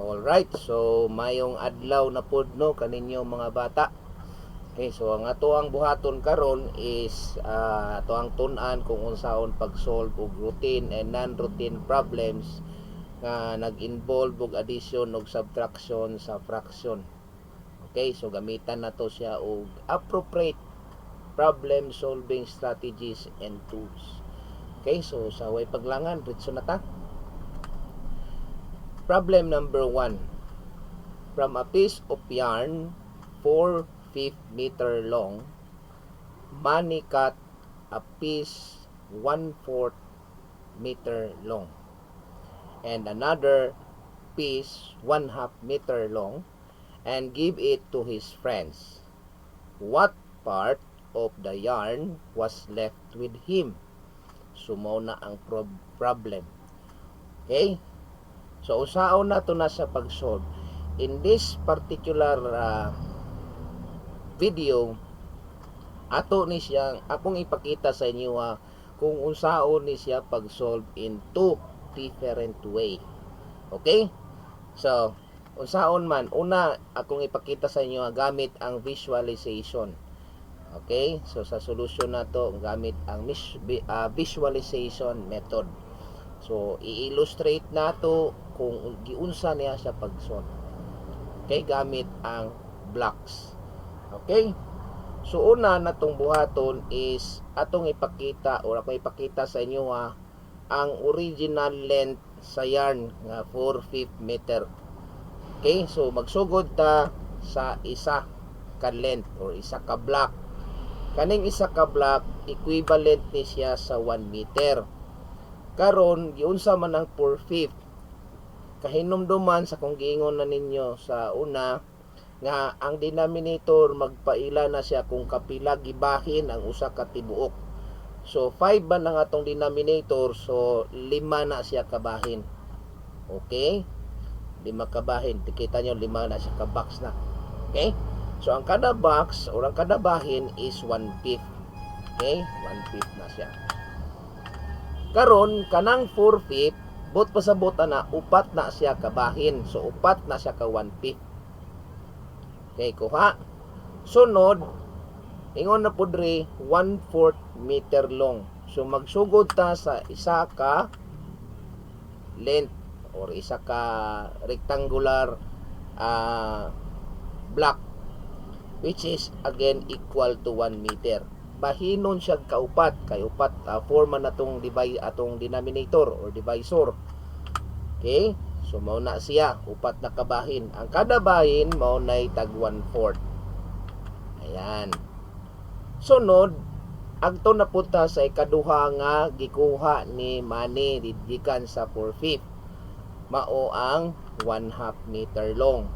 Alright, so mayong adlaw na pod, no, kaninyo mga bata. Okay, so ang ato ang buhaton karon is ato ang tun-an kung unsaon pag-solve og routine and non-routine problems nga nag-involve og addition ug subtraction sa fraction. Okay, so gamitan nato siya og appropriate problem solving strategies and tools. Okay, so sa way paglangan, diretso na ta. Problem number 1. From a piece of yarn 4/5 meter long, Manny cut a piece 1/4 meter long and another piece 1/2 meter long and give it to his friends. What part of the yarn was left with him? So, mao na ang problem. Okay? So, unsaon na to na sa pag-solve? In this particular video, ato ni siyang akong ipakita sa inyo kung unsaon ni siya pag-solve in two different way. Okay? So, unsaon man, una akong ipakita sa inyo gamit ang visualization. Okay? So, sa solution nato gamit ang visualization method. So, i-illustrate nato kung giunsa niya siya pag-solve. Okay, gamit ang blocks. Okay? So, una natong buhaton is atong ipakita or ako ipakita sa inyo ang original length sa yarn nga 4/5 meter. Okay? So, magsugod ta sa isa ka length or isa ka block. Kaning isa ka block, equivalent ni siya sa 1 meter. Karon, giunsa man ang 4/5? Kahinumduman sa kung giingon na ninyo sa una nga ang denominator magpaila na siya kung kapila gibahin ang usa ka tibuok. So 5 ba ang atong denominator, so lima na siya kabahin. Okay? Lima kabahin. Kita nyo, lima na siya ka box na. Okay? So ang kada box or ang kada bahin is 1/5. Okay? 1/5 na siya. Karon, kanang 4/5, buot pasabot ana, upat na siya kabahin. So upat na siya ka 1/5. Okay, kuha. Sunod, ingon na pud diri 1/4 meter long. So magsugod ta sa isa ka length or isa ka rectangular block which is again equal to 1 meter. Bahinon siya kaupat kay upat, 4 man atong divide, atong denominator or divisor. Okay? So mao na siya, upat na kabahin. Ang kada bahin mao nay tag 1/4. Ayan. Sunod, agto na punta sa ikaduha nga gikuha ni Manny gikan sa 4/5. Mao ang 1/2 meter long.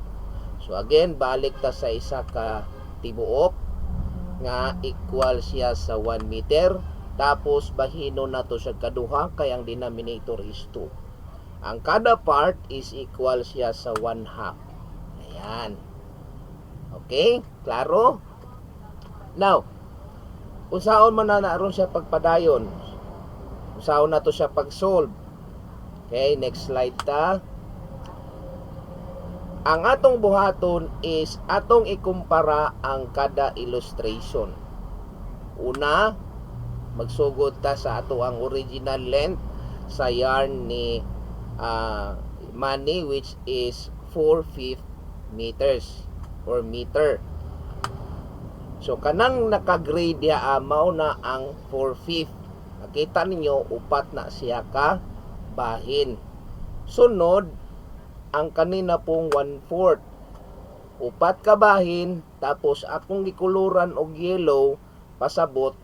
So again, balik ta sa isa ka tibuok nga equal siya sa 1 meter. Tapos bahino nato siya kaduha kay ang denominator is 2. Ang kada part is equal siya sa 1/2. Ayan. Okay? Klaro? Now, unsaon man na naron siya pagpadayon? Unsaon na to siya pag-solve? Okay, next slide ta. Ang atong buhaton is atong ikumpara ang kada illustration. Una, magsugod ta sa ato ang original length sa yarn ni Manny, which is 4/5 meters or meter. So kanang naka-gray diha, mao na ang 4/5. Nakita ninyo, upat na siya ka bahin. Sunod, ang kanina pong 1/4. Upat ka bahin, tapos akong gikuluran og yellow, pasabot,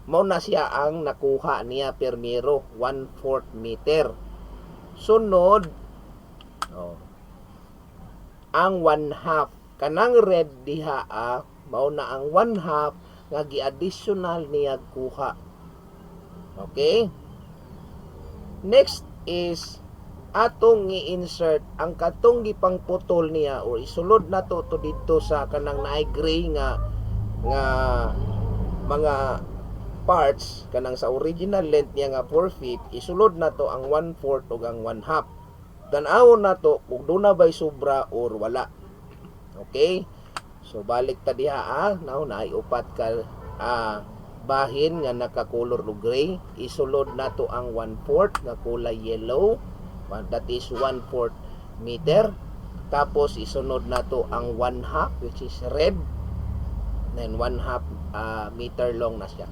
mao na siya ang nakuha niya permero, 1/4 meter. Sunod, oh, ang 1/2. Kanang red diha, mao na ang 1/2 nga gi-additional niya kuha. Okay? Next is atong i-insert ang katong gipangputol niya or isulod nato to didto sa kanang naay gray nga nga mga parts, kanang sa original length niya nga 4 feet, isulod nato ang 1/4 ug ang 1/2. Tan-awon nato kung duna ba'y sobra or wala. Okay? So balik ta diha ah, now naay upat ka bahin nga nakakulor og gray. Isulod nato ang 1/4 nga kulay yellow. That is 1/4 meter. Tapos isunod nato ang 1/2, which is red. Then 1/2 meter long na siya.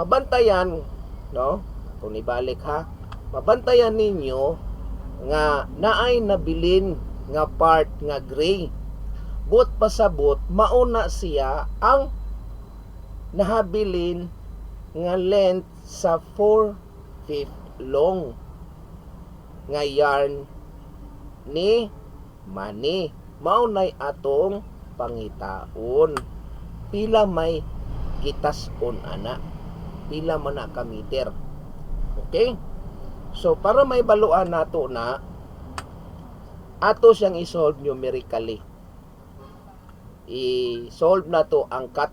Mabantayan, no? Kung ibalik ha, mabantayan ninyo nga naay nabilin nga part nga gray. Buot pasabot, mauna siya ang nahabilin nga length sa 4/5 long nga yarn ni Manny. Mao nay atong pangitaon. Pila may gitas-on ana? Pila man na ka meter? Okay? So para may baluan nato na, ato siyang i-solve numerically. I-solve nato ang cut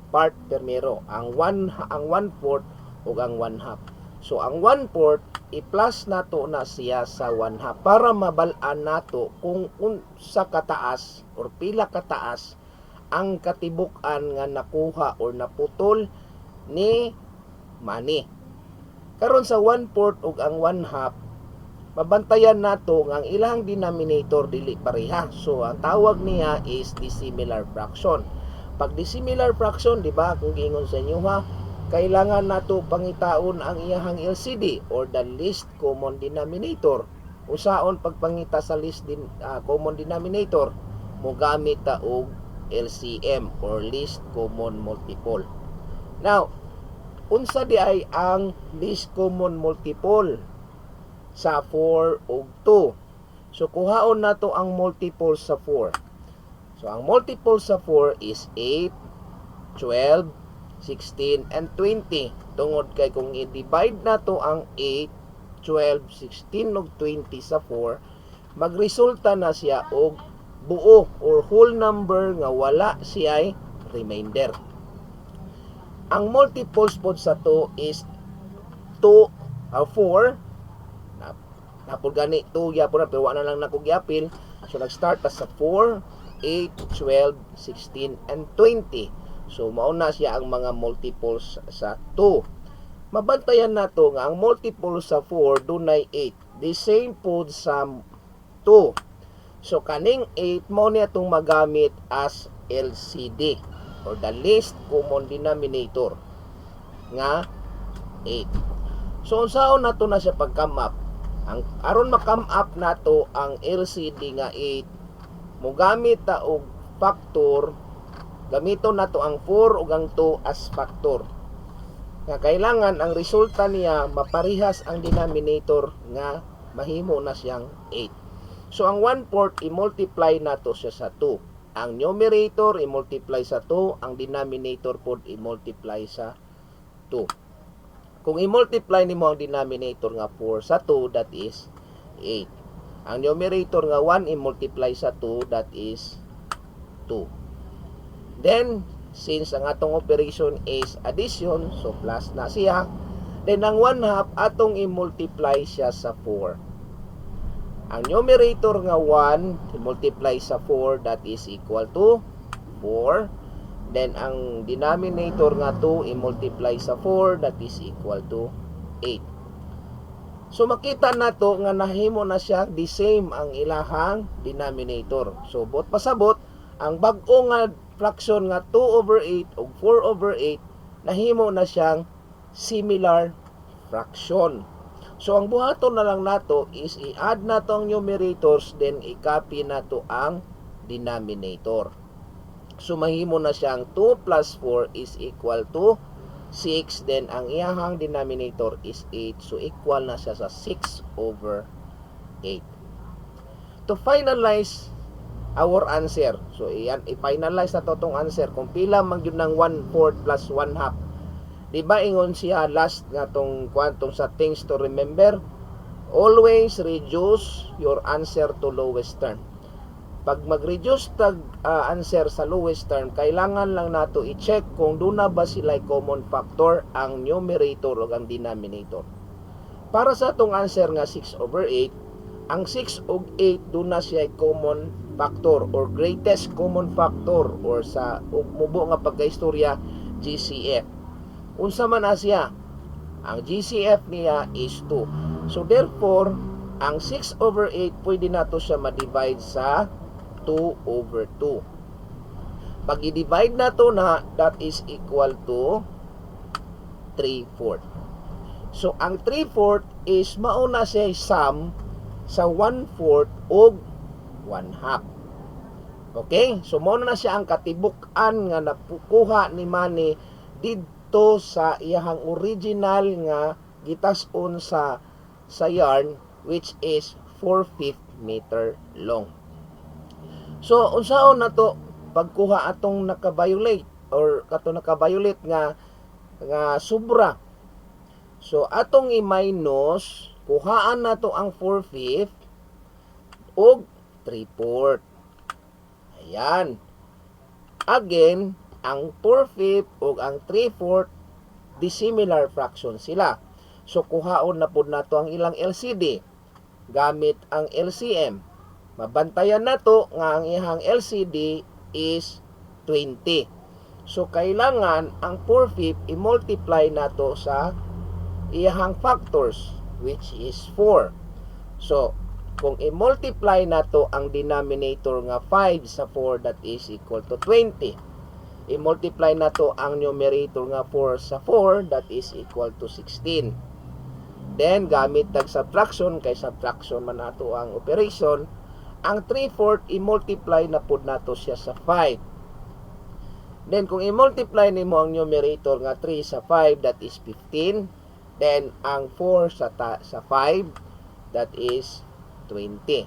part primero, ang 1/4 ug ang 1/2. So ang 1/4, i-plus nato na siya sa 1/2 para mabal-an nato kung unsa kataas or pila kataas ang katibuk-an nga nakuha or naputol ni Manny. Karon sa 1/4 ug ang 1/2, mabantayan nato nga ang ilang denominator dili pareha. So ang tawag niya is dissimilar fraction. Pag dissimilar fraction, di ba, kung giingon sa inyo ha, kailangan nato pangitaon ang iyahang LCD or the least common denominator. Unsaon pagpangita sa least common denominator? Mogamit ta og LCM or least common multiple. Now, unsa di ay ang least common multiple sa 4 ug 2? So kuhaon nato ang multiple sa 4. So ang multiple sa 4 is 8, 12, 16, and 20. Tungod kay kung i-divide nato ang 8, 12, 16 ug 20 sa 4, magresulta na siya og buo or whole number nga wala siya'y remainder. Ang multiples pod sa 2 is 2, 4, na, napol gani 2 gyapon na, pero wala na lang nako giapil. So nag-start ta sa 4, 8, 12, 16, and 20. So mao na siya ang mga multiples sa 2. Mabantayan nato nga ang multiple sa 4 dunay 8. The same pod sa 2. So kaning 8, mao niya itong magamit as LCD or the least common denominator nga 8. So unsaon nato na siya pag come up? Ang aron ma-come up nato ang LCD nga 8, mogamit ta og factor. Gamiton nato ang 4 ug ang 2 as factor. Nga kailangan ang resulta niya maparihas ang denominator nga mahimo na siyang 8. So ang 1/4, i-multiply nato siya sa 2. Ang numerator i-multiply sa 2, ang denominator pod i-multiply sa 2. Kung i-multiply nimo ang denominator nga 4 sa 2, that is 8. Ang numerator nga 1 i-multiply sa 2, that is 2. Then, since ang atong operation is addition, so plus na siya. Then, ang 1/2, atong i-multiply siya sa 4. Ang numerator nga 1, i-multiply sa 4, that is equal to 4. Then, ang denominator nga 2, i-multiply sa 4, that is equal to 8. So, makita nato nga nahimo na siya the same ang ilahang denominator. So, buot pasabot, ang bag-o nga fraction nga 2 over 8 ug 4 over 8, nahimo na siyang similar fraction. So ang buhaton na lang nato is i-add nato ang numerators, then i-copy nato ang denominator. So mahimo na siyang 2 plus 4 is equal to 6, then ang iyahang denominator is 8, so equal na siya sa 6 over 8. To finalize our answer. So iyan, i-finalize na to tong answer kung pila man gyud ng 1/4 plus 1/2. Di ba ingon siya last nga tong kwantong sa things to remember? Always reduce your answer to lowest term. Pag mag-reduce tag answer sa lowest term, kailangan lang nato i-check kung duna ba sila common factor ang numerator o ang denominator. Para sa atong answer nga 6 over 8, Ang 6 ug 8, duna siya common factor or greatest common factor or sa mubo nga pagkaistorya, GCF. Unsa man na siya? Ang GCF niya is 2. So therefore, ang 6 over 8, pwede nato siya ma-divide sa 2 over 2. Pag i-divide nato na, that is equal to 3/4. So ang 3/4 is mauna siya sum sa 1/4 ug 1/2. Okay? So mao na siya ang katibuk-an nga nakuha ni Manny didto sa iyahang original nga gitas-on sa yarn, which is 4/5 meter long. So unsaon na to pagkuha atong naka-violate or kato naka-violate nga sobra? So atong i-minus, kuhaan nato ang 4/5 ug 3/4. Ayan. Again, ang 4/5 ug ang 3/4, dissimilar fraction sila. So kuhaon na pud nato ang ilang LCD gamit ang LCM. Mabantayan nato nga ang iyang LCD is 20. So kailangan ang 4/5 i-multiply nato sa iyahang factors, which is 4. So kung i-multiply nato ang denominator nga 5 sa 4, that is equal to 20. I-multiply nato ang numerator nga 4 sa 4, that is equal to 16. Then gamit tag subtraction kay subtraction man nato ang operation, ang 3/4 i-multiply na pud nato siya sa 5. Then kung i-multiply nimo ang numerator nga 3 sa 5, that is 15. Then ang 4 sa 5, that is 20.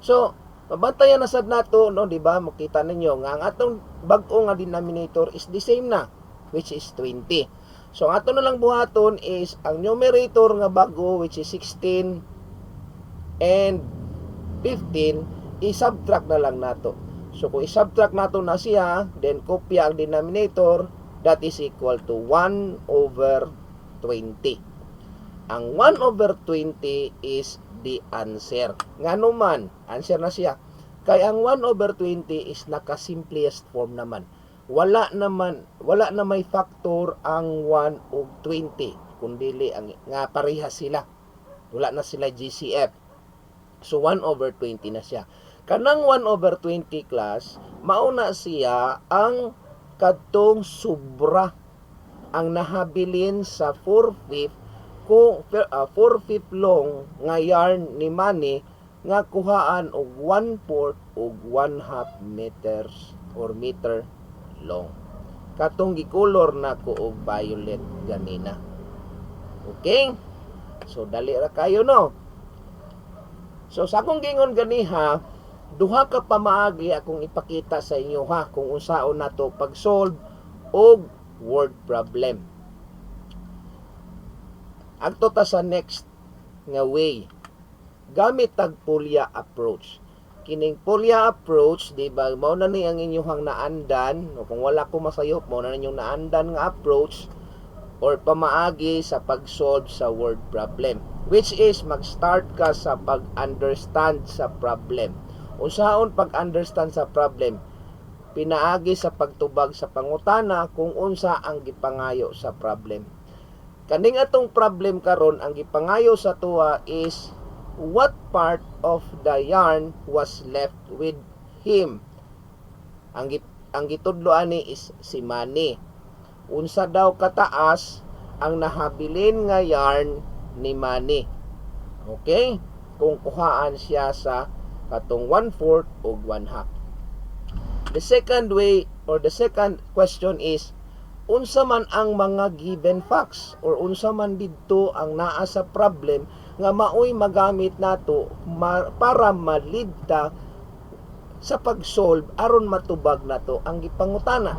So, mabantayan na sad nato, no, di ba? Makita ninyo nga ang atong bag-o nga denominator is the same na, which is 20. So, ang ato na lang buhaton is ang numerator nga bago, which is 16 and 15, i-subtract na lang nato. So, kung i-subtract nato na siya, then kopya ang denominator, that is equal to 1 over 20. Ang 1 over 20 is the answer. Ngano man, answer na siya? Kay ang 1 over 20 is naka-simplest form naman. Wala naman, wala na may factor ang 1 ug 20 kung dili ang nga pareha sila. Wala na sila GCF. So 1 over 20 na siya. Kanang 1 over 20, class, mauna siya ang kadtong sobra ang nahabilin sa 4/5 kung 4/5 long nga yarn ni Manny nga kuhaan og 1/4 ug 1/2 meters or meter long. Katong gikolor nako og violet ganina. Okay? So dali ra kayo, no? So sa akong gingon ganiha, duha ka pamaagi akong ipakita sa inyo ha kung unsaon nato pag-solve og word problem. Adto ta sa next nga way. Gamit tag Polya approach. Kining Polya approach, di ba, mao na ni ang inyong naandan, o kung wala ko masayop, mao na ninyong naandan nga approach or pamaagi sa pag-solve sa word problem. Which is mag-start ka sa pag-understand sa problem. Unsaon pag-understand sa problem? Pinaagi sa pagtubag sa pangutana kung unsa ang gipangayo sa problem. Kaning atong problem karon, ang gipangayo sa tuwa is what part of the yarn was left with him. Ang gitudlo ani is si Manny. Unsa daw kataas ang nahabilin nga yarn ni Manny? Okay? Kung kuhaan siya sa katong 1/4 ug 1/2. The second way or the second question is unsa man ang mga given facts or unsa man didto ang naa sa problem nga maoy magamit nato para malidta sa pag-solve aron matubag nato ang gipangutana.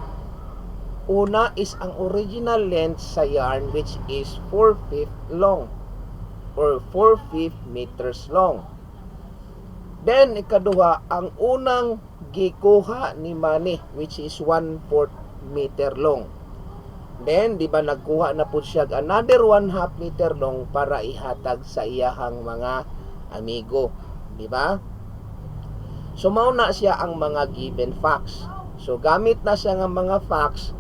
Una is ang original length sa yarn, which is 4/5 long or 4/5 meters long. Then ikaduha, ang unang gikuha ni Manny, which is 1/4 meter long. Then, di ba, nagkuha na pud siya another 1/2 meter long para ihatag sa iyahang mga amigo, di ba? So mao na siya ang mga given facts. So gamit na siya nga mga facts,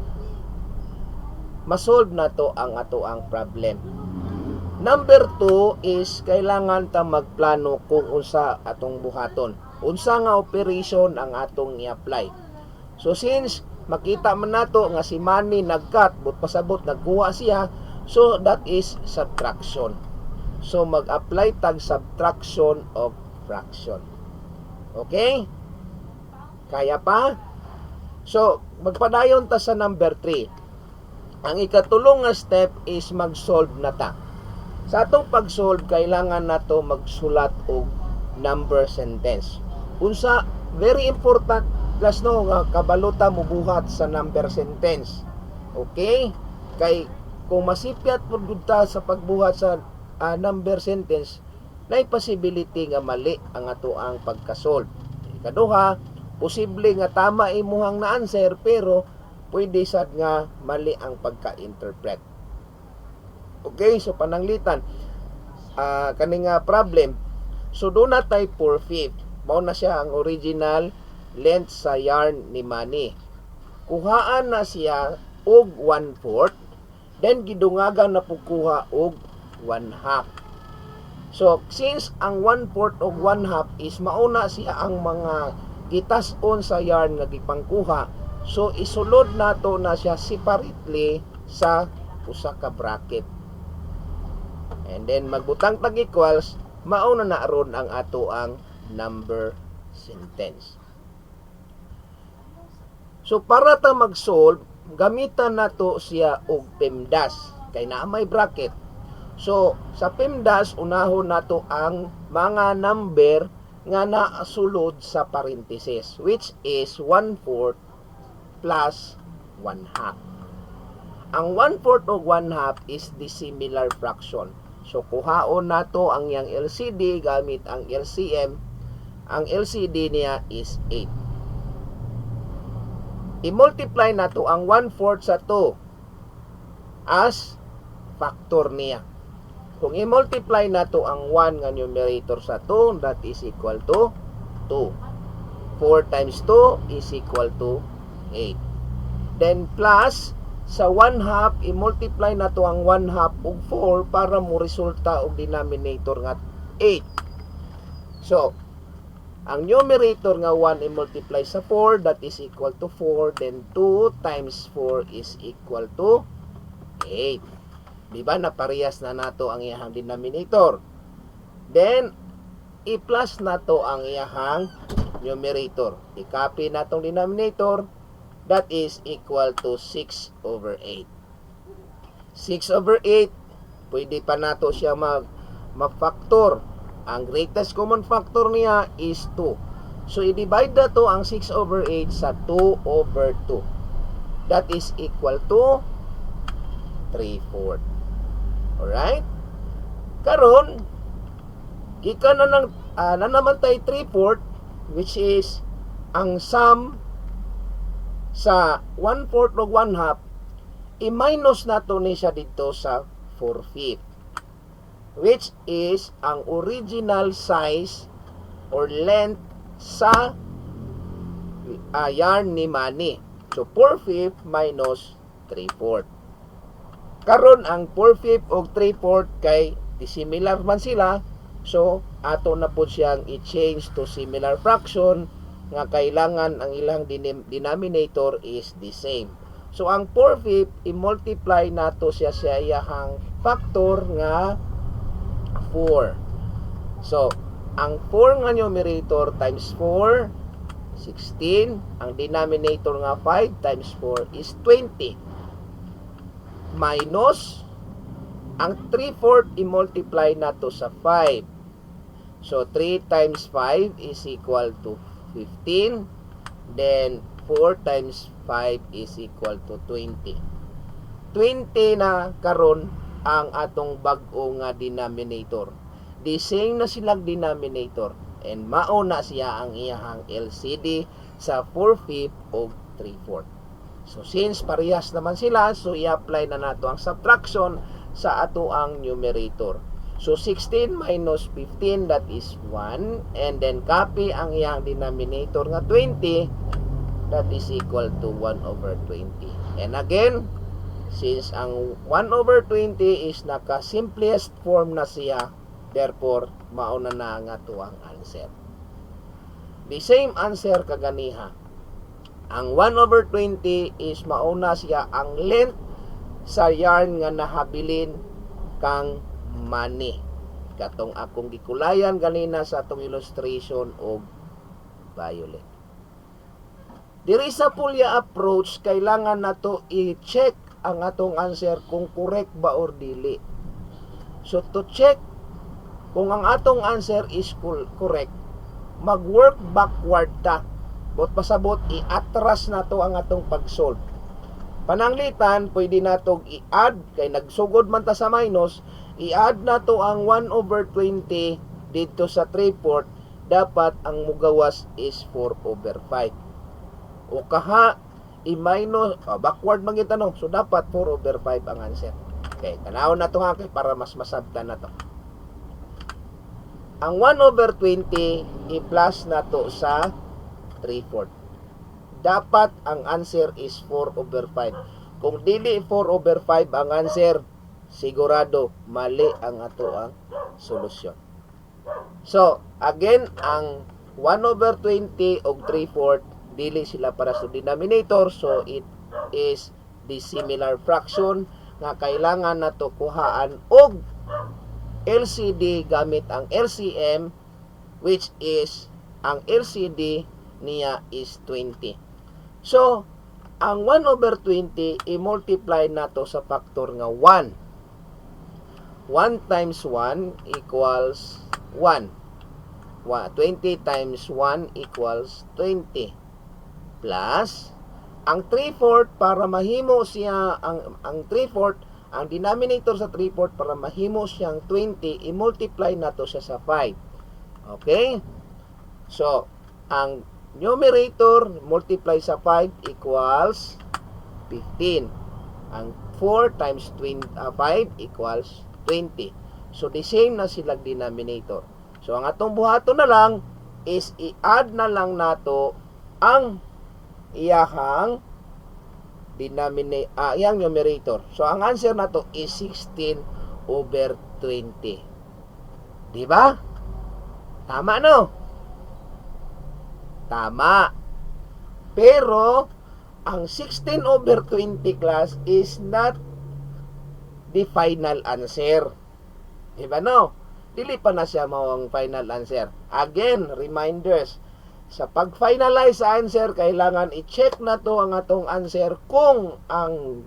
masolve na to ang ato ang problem. Number 2 is kailangan ta magplano kung unsa atong buhaton. Unsa nga operation ang atong i-apply. So since makita man nato nga si Manny nag-cut, but pasabot nagkuha siya, so that is subtraction. So mag-apply tag subtraction of fraction. Okay? Kaya pa? So, magpadayon ta sa number 3. Ang ikatulong nga step is mag-solve na ta. Sa atong pag-solve, kailangan nato magsulat og number sentence. Unsa, very important plus no nga kabalo ta mubuhat sa number sentence. Okay? Kay kung masipyat pud gud ta sa pagbuhat sa number sentence, nay possibility nga mali ang ato ang pagka-solve. Ikaduha, posible nga tama imuhang na-answer pero pwede sad nga mali ang pagka-interpret. Okay, so pananglitan kani nga problem. So duna tay 4/5. Mao na siya ang original length sa yarn ni Manny. Kuhaan na siya og 1/4, then gidungagan na pud kuha og 1/2. So since ang 1/4 og 1/2 is mauna siya ang mga gitas-on sa yarn nga gipangkuha, so isulod nato na siya separately sa usa ka bracket. And then magbutang tag equals, mao na na ron ang ato ang number sentence. So para ta mag-solve, gamitan nato siya og PEMDAS kay naa may bracket. So sa PEMDAS, unahon nato ang mga number nga naasulod sa parenthesis, which is 1/4 plus 1/2. Ang 1/4 og 1/2 is dissimilar fraction. So kuhaon nato ang iyang LCD gamit ang LCM. Ang LCD niya is 8. I-multiply nato ang 1/4 sa 2 as factor niya. Kung i-multiply nato ang 1 nga numerator sa 2, that is equal to 2. 4 times 2 is equal to 8. Then plus sa 1/2, i-multiply nato ang 1/2 og 4 para mo resulta og denominator nga 8. So, ang numerator nga 1 i-multiply sa 4, that is equal to 4. Then 2 times 4 is equal to 8. Di ba? Naparehas na nato ang iyahang denominator. Then, i-plus nato ang iyahang numerator. I-copy natong denominator, that is equal to 6 over 8. 6 over 8, pwede pa nato siya ma-factor. Ang greatest common factor niya is 2. So, i-divide na to ang 6 over 8 sa 2 over 2. That is equal to 3/4. Alright? Karon, gikan na ng na naman tay 3/4, which is ang sum sa 1/4 ug 1/2, i-minus nato ni siya dito sa 4/5, which is ang original size or length sa yarn ni Manny. So 4/5 minus 3/4. Karon ang 4/5 ug 3/4 kay dissimilar man sila, so ato na po siyang i-change to similar fraction nga kailangan ang ilang denominator is the same. So ang 4/5, i-multiply nato siya sa iyahang factor nga 4. So ang 4 nga numerator times 4, 16. Ang denominator nga 5 times 4 is 20. Minus ang 3/4, i-multiply nato sa 5. So 3 times 5 is equal to 15. Then 4 times 5 is equal to 20. 20 na karon ang atong bag-o nga denominator. The same na silang denominator and mao na siya ang iyahang LCD sa 4/5 o 3/4. So since parehas naman sila, so i-apply na nato ang subtraction sa ato ang numerator. So 16 minus 15, that is 1, and then copy ang iyang denominator nga 20, that is equal to 1 over 20. And again, since ang 1 over 20 is naka simplest form na siya, therefore mauna na nga to ang answer. The same answer kaganiha. Ang 1 over 20 is mauna siya ang length sa yarn nga nahabilin kang Manny. Katong akong gikulayan ganina sa atong illustration og violet. Diri sa Polya approach, kailangan nato i-check ang atong answer kung correct ba or dili. So to check kung ang atong answer is correct, mag-work backward ta. Buot pasabot, i-atras nato ang atong pag-solve. Pananglitan, pwede nato i-add, kay nagsugod man ta sa minus, i-add nato ang 1 over 20 dito sa 3/4, dapat ang mugawas is 4 over 5. O kaha, i-minus, oh, backward man kita, no? So dapat 4 over 5 ang answer. Okay, tanawon na to ha, kay para mas masabtan na to. Ang 1 over 20, i-plus na to sa 3/4. Dapat ang answer is 4 over 5. Kung dili 4 over 5 ang answer, sigurado mali ang ato ang solusyon. So, again, ang 1 over 20 og 3/4, dili sila para sa denominator, so it is dissimilar fraction nga kailangan nato kuhaan og LCD gamit ang LCM, which is ang LCD niya is 20. So, ang 1 over 20 i-multiply nato sa factor nga 1. 1 times 1 equals 1. 20 times 1 equals 20. Plus, ang 3/4 para mahimo siya, ang 3/4, ang denominator sa 3/4 para mahimo siyang 20, i-multiply nato siya sa 5. Okay? So, ang numerator multiply sa 5 equals 15. Ang 4 times 20, 5 equals 20. So, the same na silang denominator. So, ang atong buhaton na lang is i-add na lang nato ang iyahang denominator, iyang numerator. So, ang answer nato is 16 over 20. Di ba? Tama, no? Tama. Pero, ang 16 over 20, class, is not the final answer. Diba, no? Dili pa na siya mao ang final answer. Again, reminders. Sa pag-finalize sa answer, kailangan i-check na to ang atong answer kung ang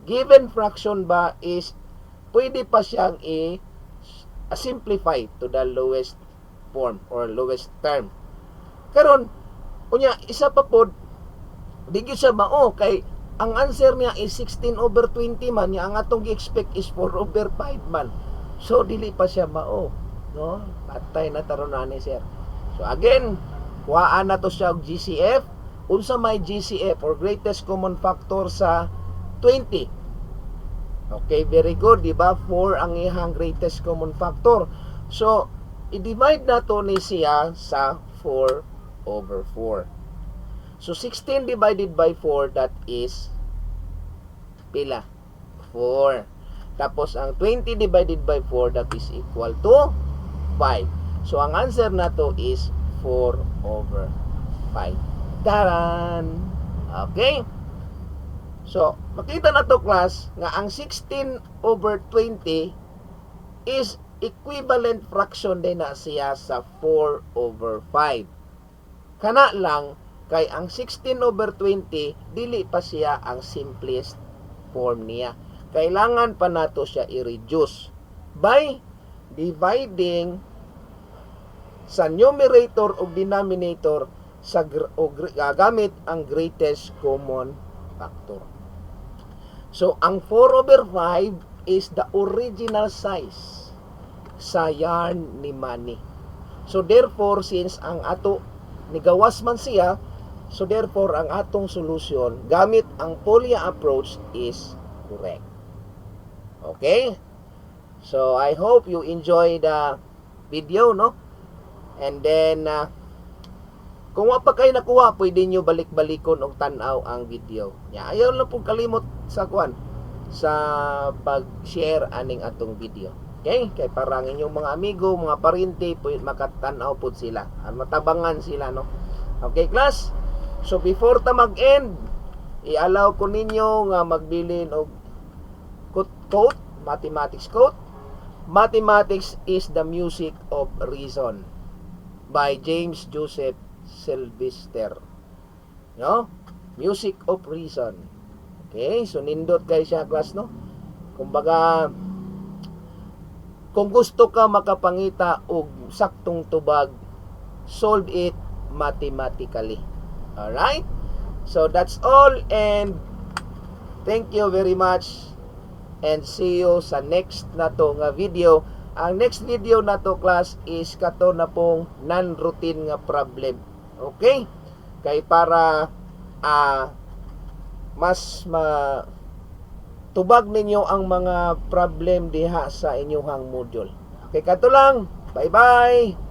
given fraction ba is pwede pa siyang i-simplify to the lowest form or lowest term. Karon, unya isa pa pod, di gyud siya mao kay ang answer niya is 16 over 20 man, niya ang atong gi-expect is 4 over 5 man. So dili pa siya mao, no? Patay na taron ani, sir. So again, kuhaan na to siya og GCF. Unsa may GCF or greatest common factor sa 20? Okay, very good, di ba? 4 ang iyang greatest common factor. So, i-divide na to ni siya sa 4 over 4. So, 16 divided by 4, that is pila? 4. Tapos, ang 20 divided by 4, that is equal to 5. So, ang answer na to is 4 over 5. Taran! Okay? So, makita na to, class, nga ang 16 over 20 is equivalent fraction din na siya sa 4 over 5. Kana lang, kay ang 16 over 20, dili pa siya ang simplest form niya. Kailangan pa nato siya i-reduce by dividing sa numerator o denominator sa o gamit ang greatest common factor. So, ang 4 over 5 is the original size sa yarn ni Manny. So, therefore, since ang ato nigawas man siya, so therefore, ang atong solution gamit ang Polya approach is correct. Okay? So I hope you enjoy the video, no? And then kung wa pa kayo nakuha, pwede nyo balik-balikon og tan-aw ang video. Ya, ayaw lang pong kalimot sa kuan, sa pag-share aning atong video. Okay? Kay para ang inyong mga amigo, mga parente, pwede makatan-aw pud sila. Matabangan sila, no? Okay, class? So before ta mag-end, i-allow ko ninyo nga magbilin og quote, mathematics quote. "Mathematics is the music of reason" by James Joseph Sylvester. No? Music of reason. Okay, so nindot kay siya, class, no? Kumbaga, kung gusto ka makapangita og saktong tubag, solve it mathematically. Alright? So that's all and thank you very much and see you sa next nato nga video. Ang next video nato, class, is kato na pong non-routine nga problem. Okay? Kay para mas ma tubag ninyo ang mga problem diha sa inyong module. Okay, kato lang. Bye-bye.